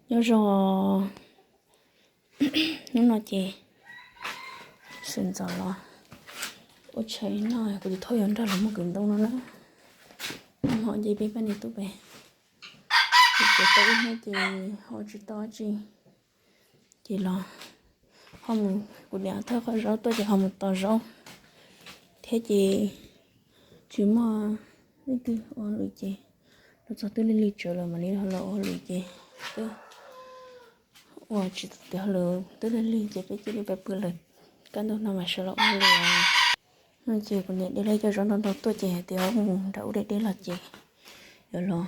Nyob zoo, hnub no ces sawv ntxov los ua tshais noj, kuv tus thauj yuav nrog los muag kwv ntoo no na. Noj hmo ces peb pab niam tub pem, ces tau ib hnub ces ho tsis tau dab tsi, ces los ho mus, kuv niam thauj qhov zaub tuaj ces ho mus tos zaub thiab ces tsis muaj leej twg ua hauj lwm ces los txog twb lig lig tsawv lawm mam li los ua hauj lwm ces twb ua tsis tau hauj lwm twb lig lig ces peb cia li pw pw lawm, kaj ntug no mas sawv los ua hauj lwm. No ces kuv niam de lawv cov zaub ntau ntau tuaj ces hais tias mus nram ub deb deb los ces yuav los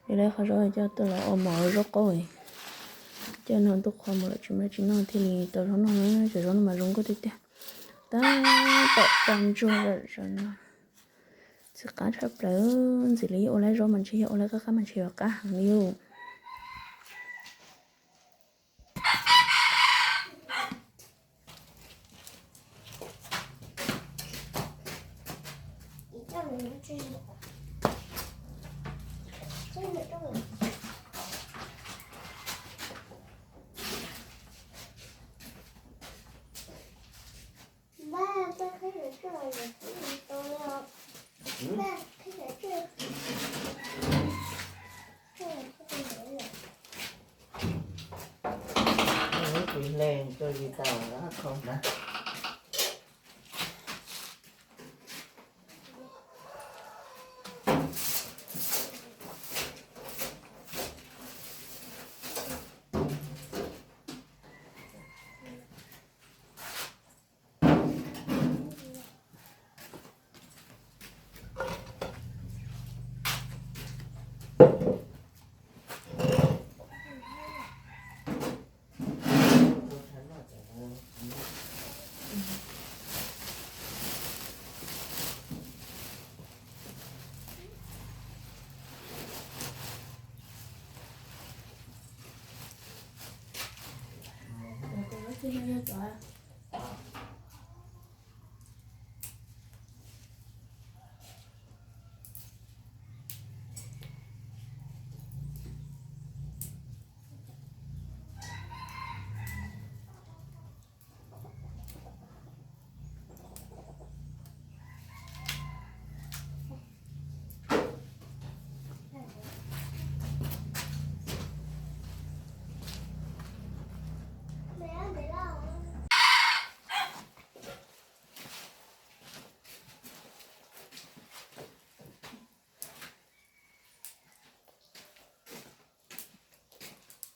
de lawv qhov zaub coj tuaj los ua mov zaub qaub, coj noj ntuj qhua mus lawm tsis muaj dab tsi noj thiaj li tau zaub noj na. Cov zaub no mas zoo nkauj tiag tiag, tab tom tag ntsuag lawm zaum no. Txiv qab tshaj plaws, ntxim li ua lawv zaub mas ntshe yog ua lawv qab qab mas ntshe yuav qab heev li. Ib pliag leej tuaj li tau khau na.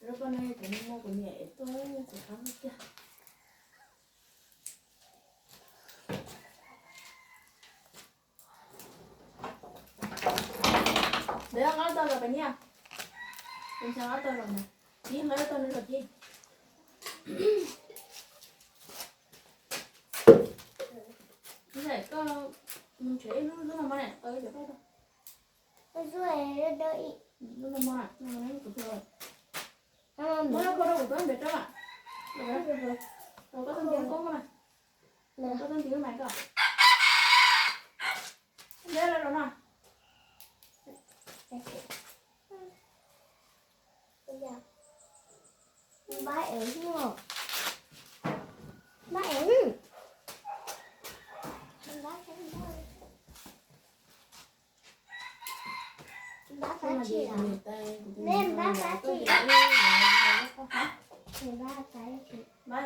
Lub pob no yog cov no muab kuv niam ev tuaj, kuv qab kiag. Ntev nqa tau los pas niam, nqa tau los na, ib nqa tau no los kis. Koj mus nrhiav ib lub, lub no mog na, tau ib cov koj tau. Lub no mog na, no kuv tus. Muab lub koj rau kuv tus npe rau. Koj tau nti koj na. Koj tau nti lub mais koj. Ntev lawm los no. Npab ev, npab ev, npab fab tsi, npab fab tsi, npab fab tsi. Npab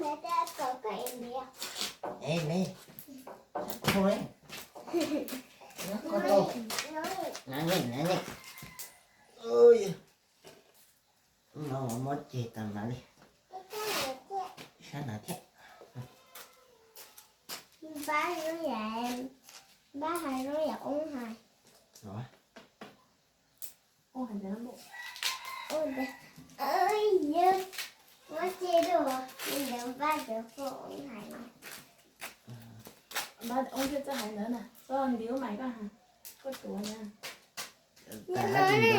ntawd kom koj ev ntiav. Ev ne, tau ne, na ne, na ne. No muab ceg tau na li. Sab na thiab. Npab zoo yam, npab hais zoo yam oob hais. Oob hais ntawd, muab ceg rau, li ntawd npab cov koj oob hais. Npab oob thiab txawj hais ntawd na, koj nti lub mais koj, koj tuav na. Nyob no ne.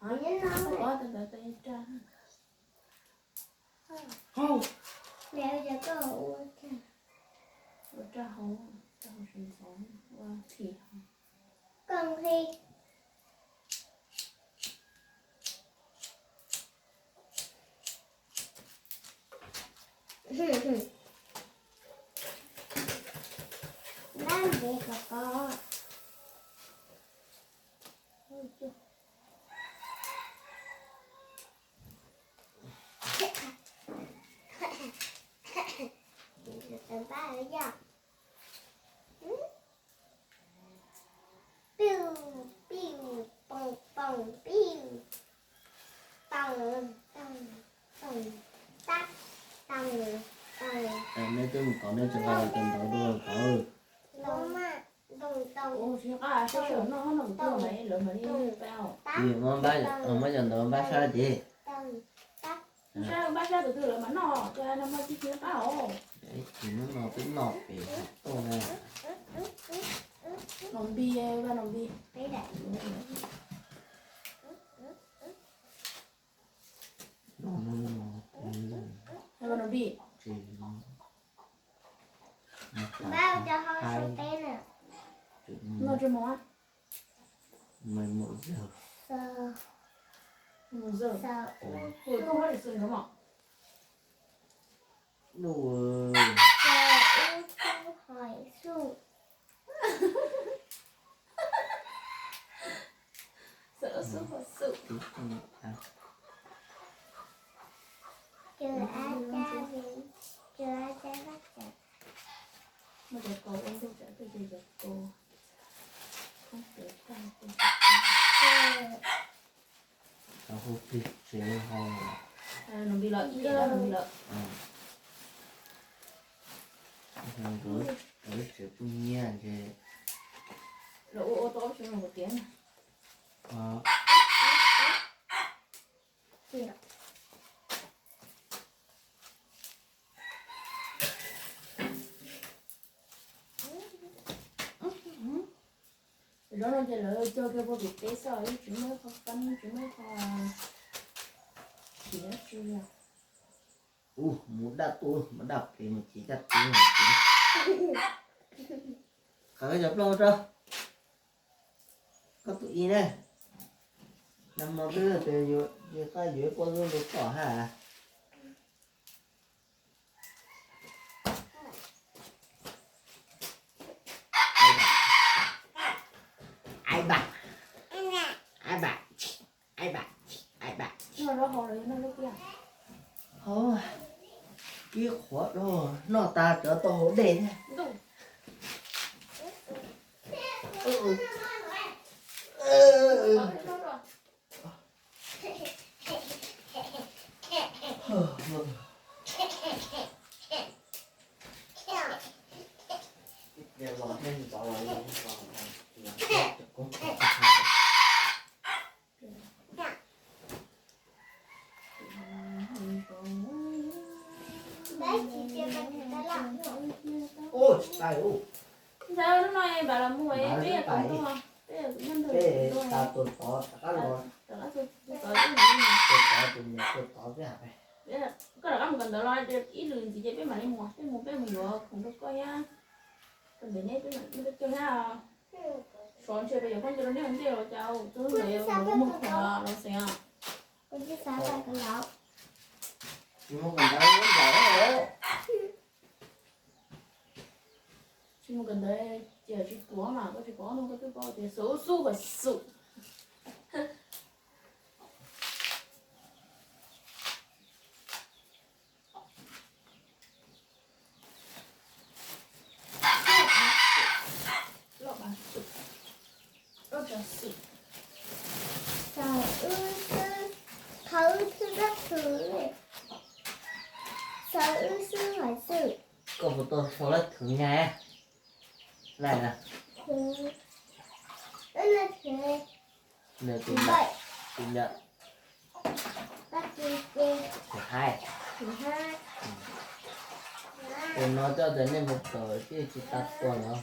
Koj tuav tau ntawd tau ib raj. Nws yog koj ua raj hauv, raj hauv sawv ntxov, ua thim hauv. Nqi. Ntab ntev kom qos. Npab yog. Piu, piu, poom, poom, piu. Toom, toom, toom, tab, toom, toom. Neb twb mus tod neb tsis nqa los cov ntawd dua tod. Ntoo maj, ntoo, ntoo, ntoo, tab, muab cov ntawd npab sab ces. Npab sab tus twg lawv mam noj, cas no mas tsis tsis qab os. Tsis muab no twb noj pem tuaj na. Nom npis, vaj nom npis. Vaj nom npis. Npab ua cov hau sau teb na. Noj tsis mus. Mus zog. Mus zog. Ua tub hab li xwb nrov mos. Xav ub xub hais xub. Xav ub xub hais xub. Cov ab cab, cov ab cab fab cawv. Muaj cov kaus ua ntug tsam peb ces cov kaus. Khoob pem tag. Cov hu plig tsev ho. Nom npis lawm, ib yam dab nom npis lawm. Nkawd tsev pub nyiaj ntshe. Lawv ua ua tau ob xyoo no kuv tias na. Zaub no ces lawv cog kiag puag pem teb xwb, yeej tsis muaj ib qho fab, tsis muaj ib qho khiav tsi li. Ub, mus daj tuaj, mus daj pem mus chiv caj tub. Qhov cov plaub rau koj tus ib ne. Nag hmo twb tias yuav, yuav qab yuav ib pob zeb ntau tom hab. Ai ba, ai ba, ai ba, ai ba. Hau, ib qhuav noj tas rov tau haus dej thiab. Ntxhais, hnub no npam los mus, peb yuav koob tuaj, peb yuav nyob ntawm tuaj, rov qab tus tod, koj rov qab mus kawm ntawv los ib lwm ntxiv ces peb mam li mus, peb mus peb mus yuav khoom rau koj thiab. Kawm ntawv neb peb mam li cog thiab. Xyov ntshe peb yuav phooj ywg rau nej ua ntej los cas, txog hnub ntawd yuav mus khuav los xeev. Tsis mus kawm ntawv, tsis mus kawm ntawv ces tsis tuav mas koj tsis paub no koj twb paub tias xub xub hais xub. Xav wb xwb, qhov wb xwb lab thwv, xav wb xwb hais xwb. Koj puas tau sau lab thwv nyab? Laj na. Nws tus ntawm, tus ntawm. Tus hais. Tus no coj tias nej mus kawm thiaj tsis tas tua no.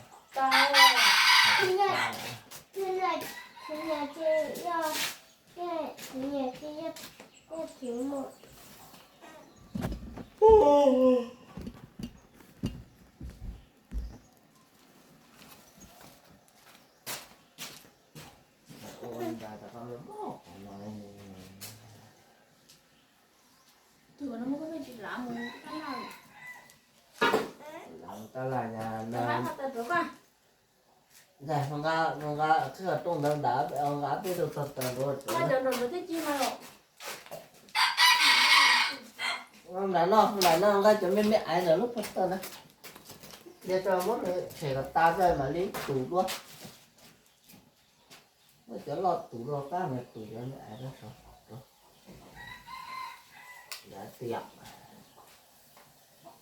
Ntawd tam koj mloog qhov no. Tus no muab koj me tsis lav mus tab laj. Lav mus tab laj na. Ntag, nqa, nqa qhib qhov rooj ntawd nram, nqa peb tug tog taws nrad. Nram no, nram no nqa cov me me aiv ntawm lub pob tawj na. Yog tso muab tshem kom tas peb mam li tus dua. Muab cov loj tus dua, pab mus tus cov me aiv dab tsi.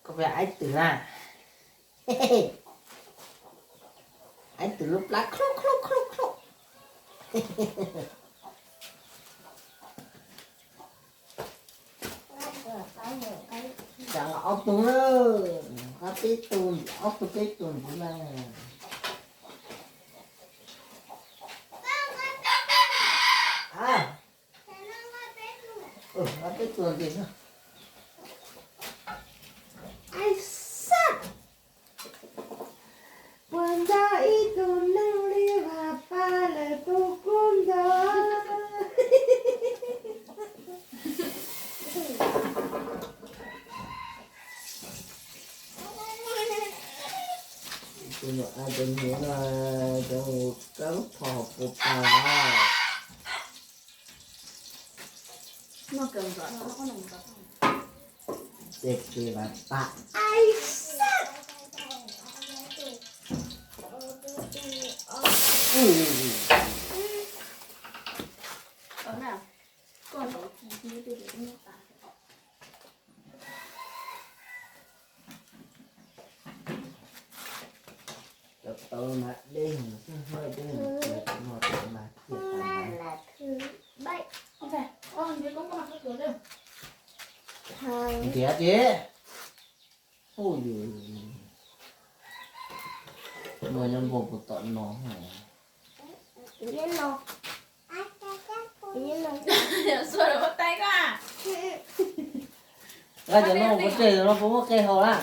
Koj peb aiv twm na. Aiv twm lub plab khlub khlub khlub khlub. Tsam ob tug na, ob peb tug, ob tug peb tug ntxiv na. Ob peb tug ntxiv na. Ai sab. Puas nco ib tug neeg li Vaj Paj lawm puas kub nto? Tus nyuam a, tus nyuam no, cov mus kab lub thom puas pas. Ces ces Vaj Paj ai sab. Cov tau mas dej xwb, dej no mas thiaj tas mas. Ntiav ces. Hu yus, muaj nyob npog puas tom no. Xua lawv ua tais koj. Nqa cov no ua tseg, cov no puas muaj qe haus na?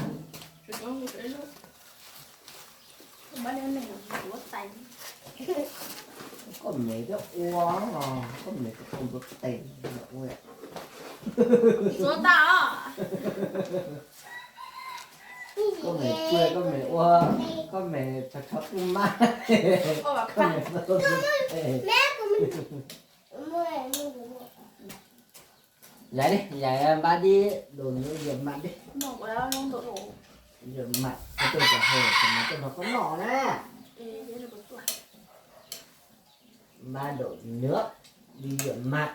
Koj me thiab ua, koj me thiab ua npua tes ua. Koj me pw, koj me ua, koj me tshov tshov kuj mab, koj me ua npua tes. Yam li yam npab dib, dum nws yam mas dib. Yam mas, koj tuaj cov hau, koj mas tuaj nrog koj noj na. Npab dum nws, dib yam mas,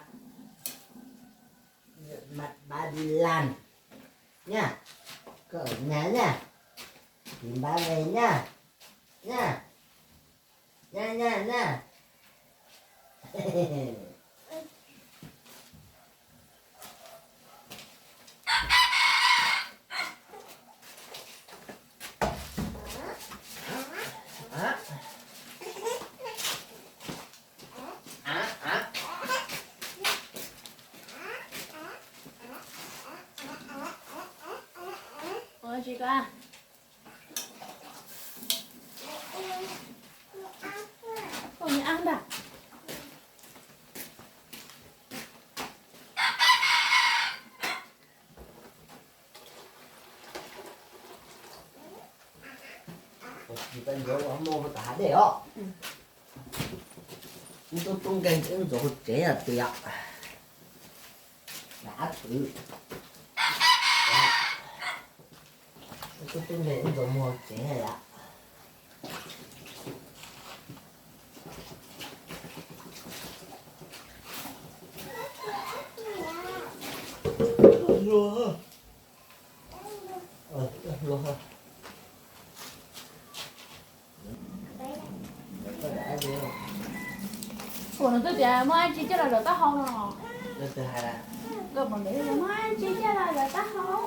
yam mas npab dib lan. Nyaj, koj nyaj nyaj, tiv npab me nyaj, nyaj, nyaj nyaj nyaj. Ua tsi koj? Koj me ab ntag. Tsis tau ncuav ua muaj tas hav dej os. Ib tub tub nkeeg wb ntxuav hauv tsev tias, ab txwv, ib tub tub nkeeg wb ntxuav muag hauv tsev yom. Ua no twb tias muaj dab tsi coj los zom taub hau no. Nkawd pom ntev muaj dab tsi coj los zom taub hau.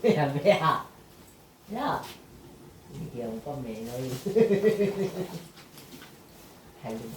Yog me, yog, yog koj me no, hais lus.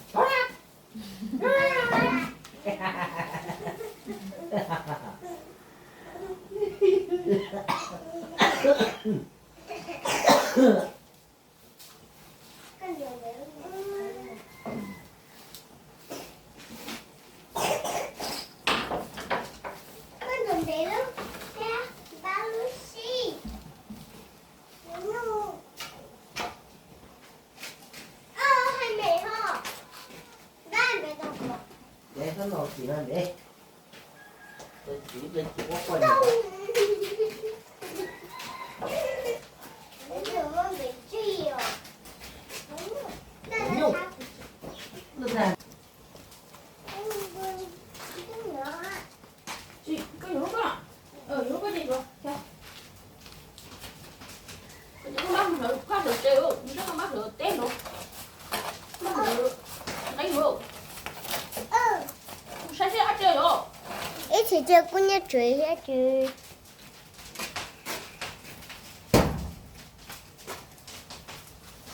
Ib txhia cia kuj nyiaj tsuav thiab ces,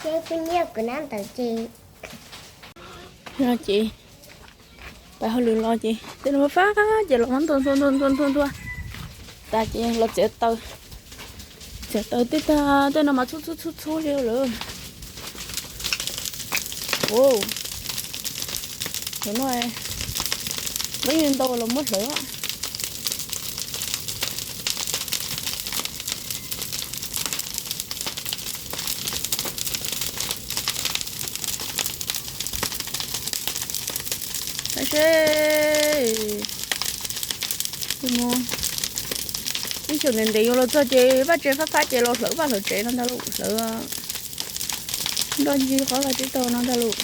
ces kuj nyiaj kuv nab ntawd ces. No ces pais hauj lwm los ces tej no fab fab ces los muab ntua ntua ntua ntua ntua ntua tas ces los txiav taws. Txiav taws tej tag tej no mas txhub txhub txhub txhub li lawm. Ua, no leej ntau los muab hlawv. Tab sis ib xyoos ntev ntev yuav los txog ces vaj tsev fab fab ces los hlawv vaj hlawv tsev no ntag lauj, hlawv nroj ncig qhov vaj tsib taug no ntag lauj.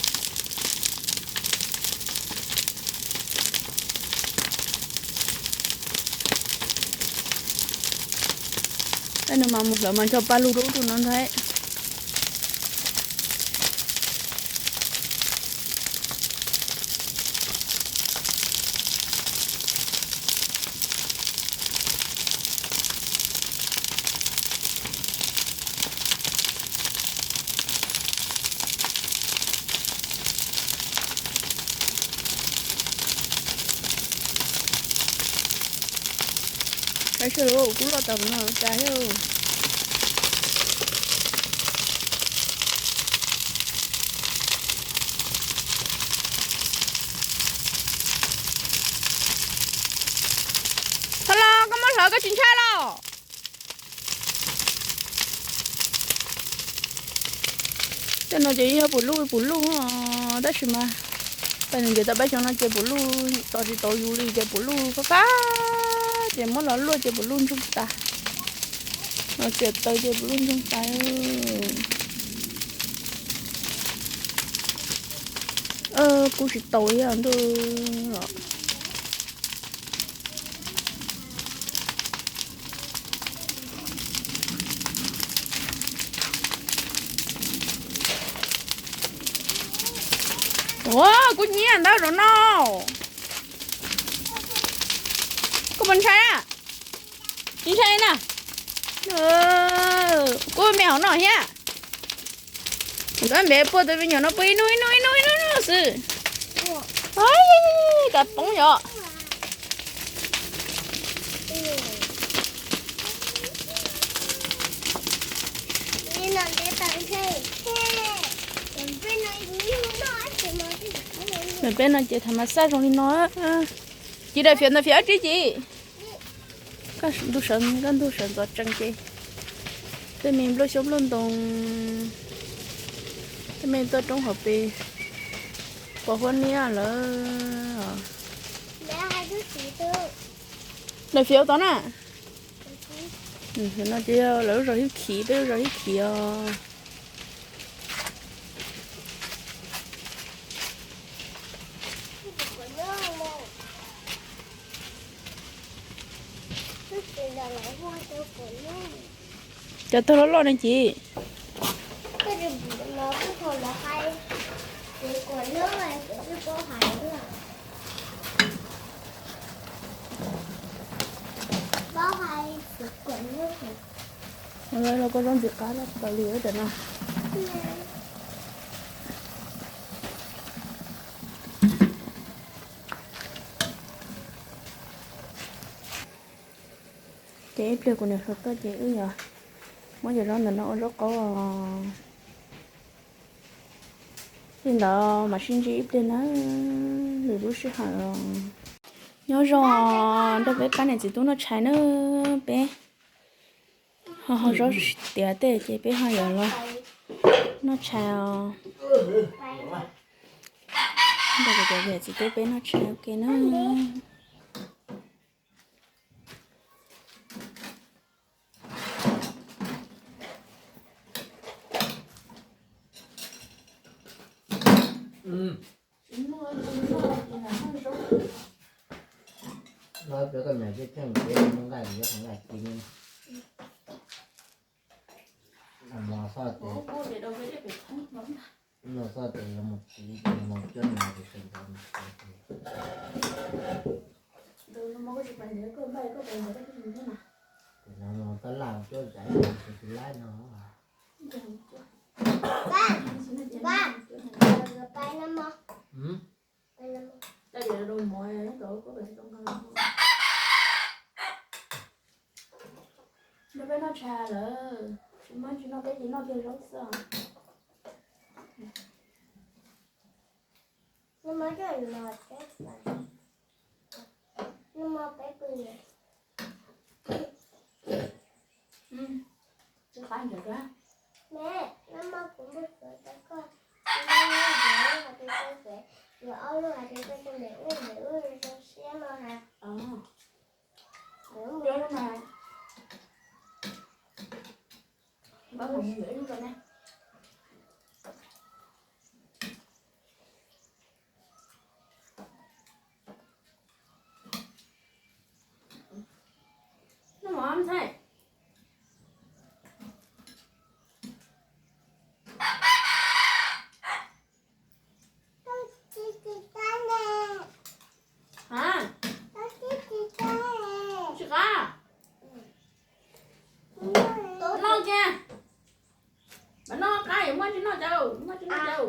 Tej no mas mus hlawv mas ncho pa lug rau ub rau no ntag. Saib seb lauj, kub loj tas no cas thiab. Thaum los koj muab hlawv koj tsis ntshai los? Tej no ces yog pum luj pum luj, tab sis mas peb nws nce tau peb xyoo no ces pum luj tos tsis tau yus li ces pum luj fab fab ces muab los luaj ces pum luj ntsoog tas. Los txiav taws ces pum luj ntsoog tas. Kuv tsis tau ib yam ntuj los. Ua, kuv nyiam ntawd rau no. Koj puas ntshai na? Tsis ntshai na. Kuv me hauv no thiab. Nkawd npe puag tus me nyuam no puag ib hnub ib hnub ib hnub ib hnub xwb. Kav poob yom. Peb no ces tham mas xaj zoo li no. Ci daim fiav ntawd fiav dab tsi ci? Koj ntug sawv, koj ntug sawv ntxov tsees ces. Tej me nplooj xyoob nplooj ntoo, tej me tuaj roob hauv pes, pos huab niab lawm. Daim fiav tod na. No ces yog lawv lub zos Hib Khiv, peb lub zos Hib Khiv os. Cov tag loj loj ne ci. Paub hais txiv kuam lub. Los koj zaub ntxim qab los tau li tam no. Ces ib pliag kuv niam hluas tuaj ces wb yuav muab cov zaub ntawm no ua zaub qaub os. Li ntawd mam sib ntsib ib pliag na, lwm lub sij hawm os. Nyob zoo nrog peb pab niam txiv tub noj tshais na, peb ho hau zaub tiav tej ces peb ho yuav los noj tshais os. Nrog kuv cov niam txiv tub peb noj tshais ua ke na. Los cov koj niam thiaj kheej ces nqaij nqaij ci no, xoj ces, no xoj ces yuav mus txiv ces mus cuab no ces tseem ntawd. Ces no tab laj cuab zaiv ces tsis laib no. Nrog peb noj tshais lawm, tsis muaj tsis noj peb ces noj kiag zaub xwb. Noj mov peb pw. Noj mov kuv npau suav rau koj, noj mov hais tias koj tsev, yuav ob lub hais tias koj tsev npem ub npem ub zoo siab no hais. Noj mov ntxhais. Hais, tsis qab. Noj kiag. Mas noj qab yuav muab tsis noj cauv, muab tsis noj cauv.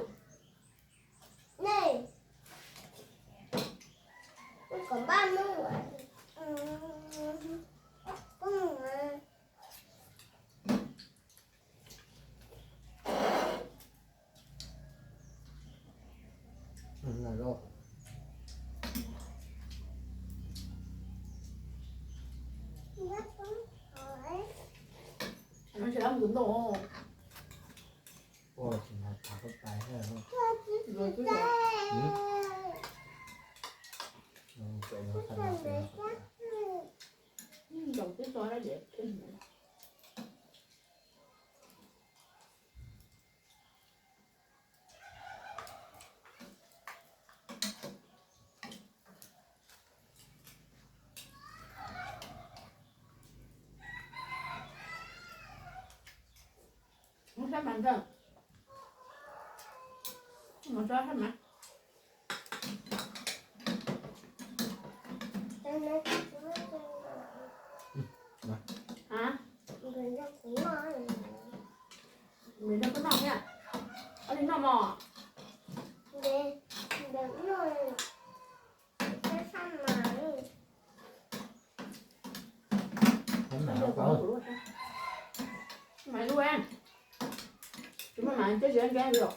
Muab sab mas ntag. Muab sab sab mas. Hais, nws nrog kuv noj thiab. Koj li noj mog. Mas lub, tsis muaj mas coj tsis nkeeb li os.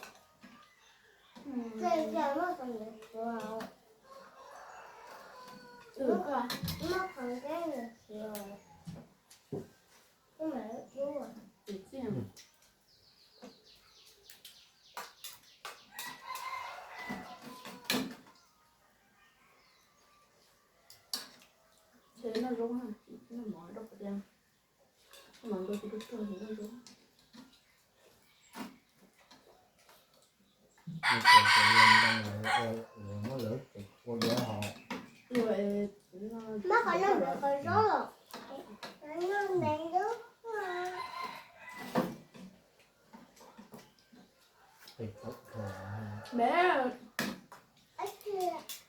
Ces noj zoo, noj mov rau qhov tias noj mov nkauj tsis tuag tuag ces noj zoo. Muab lawv ua yuav hos. Muab qhov no mus qhov zaub los. Noj ntev lub. Ntev,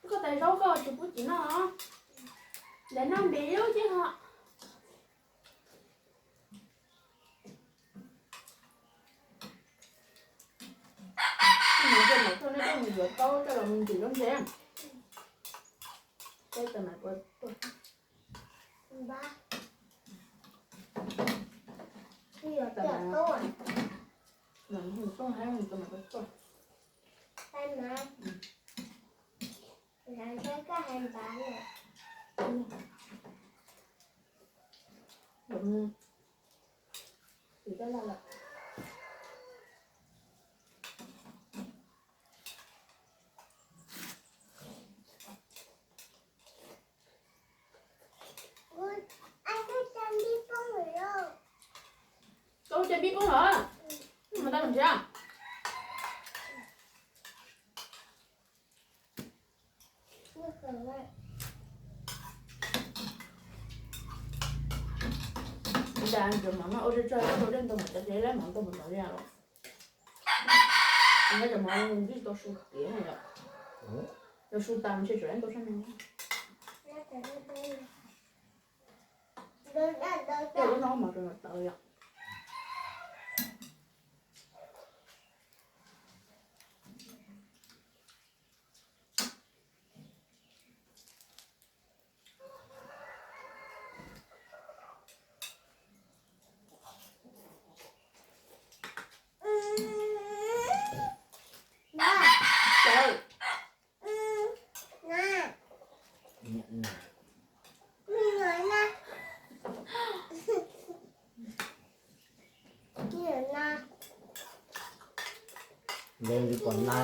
koj tais zaub koj tsis pub txiv noj. Ntev noj ntev lub ces ho. Yuav taub coj los mus ntxim lub ntses. Peb tus mas puas tuaj. Tuaj hab tus mas puas tuaj. Koj ua cas pib poob lawm? Mas tau nrhiav. Ua cas cov mov no ua tsawg tsawg, ua dej ntau mas cov tsev lab mov ntau mas ntau li os. Cov mov ntshe tau su tiav na yom. Tau su tas mas ntshe tseem lab ntau sab no. Tej lub no mov tseem tawv yom. Ntev li pom na.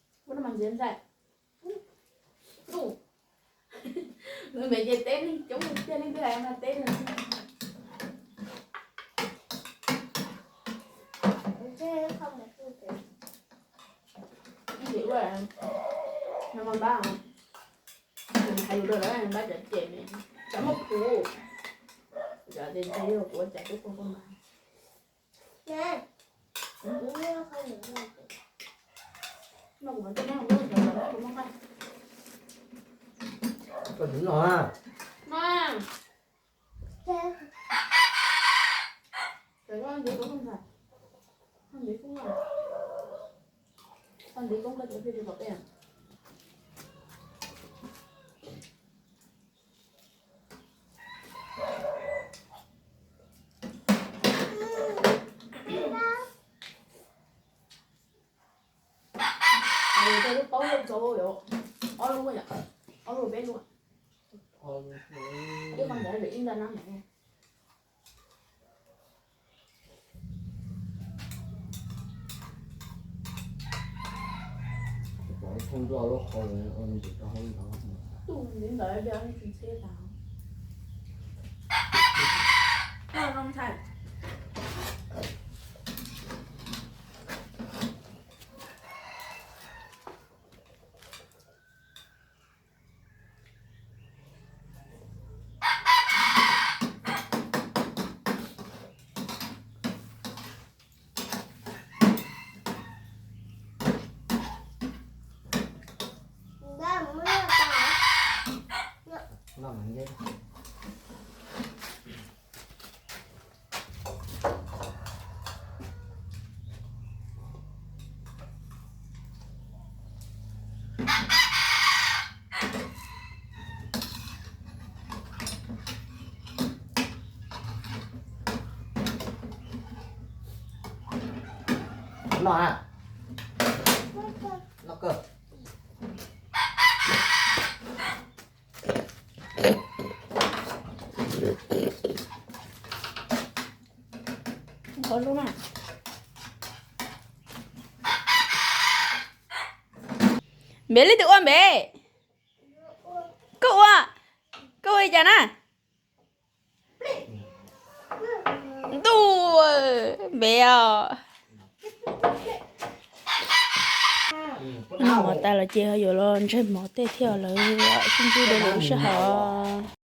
Ua no mas ntxiv ntxais. Nws me ces teb neeg coob tiag, leej twg hais mas teb nws. Ua no mas npab, hais lus rau lawv npab cov cem, cov muaj kuv, cov tias ntshe yog kuv ua cas tub pog koj mas. Koj tsis noj a? Koj ntiv koob koj cov pia tsis pom peb. Lub paub lub txau, ob lub, ob lub peb lub. Ib qho ntawd ib nta nab. Tus ntawd ntawd tsis ntxhiab tas. Koj zoo ntxhais. Noj a. Npem li tus ua npem. Koj ua, koj ua li cas na? Ntuj, npem os. Noj mov tas los ces ho yuav los ntseg mov tej thiab, lawv sib ntsib dua lawm ib sij hawm.